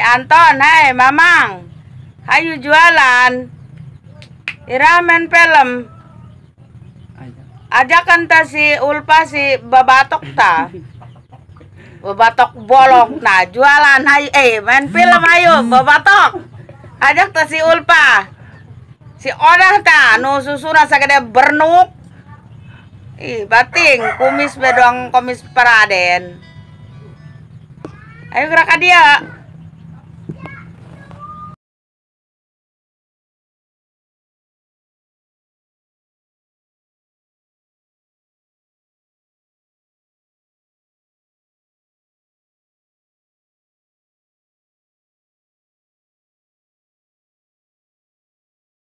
Anton, hai Mamang. Hayu jualan. Ira main film. Ajakan ta si Ulfa si babatok ta. Babatok bolok nah jualan hayu main film ayo babatok. Ajak ta si Ulfa. Si Odah ta nu susuna sagede bernuk. Ih, bating kumis bedong kumis paraden. Ayo gerak dia.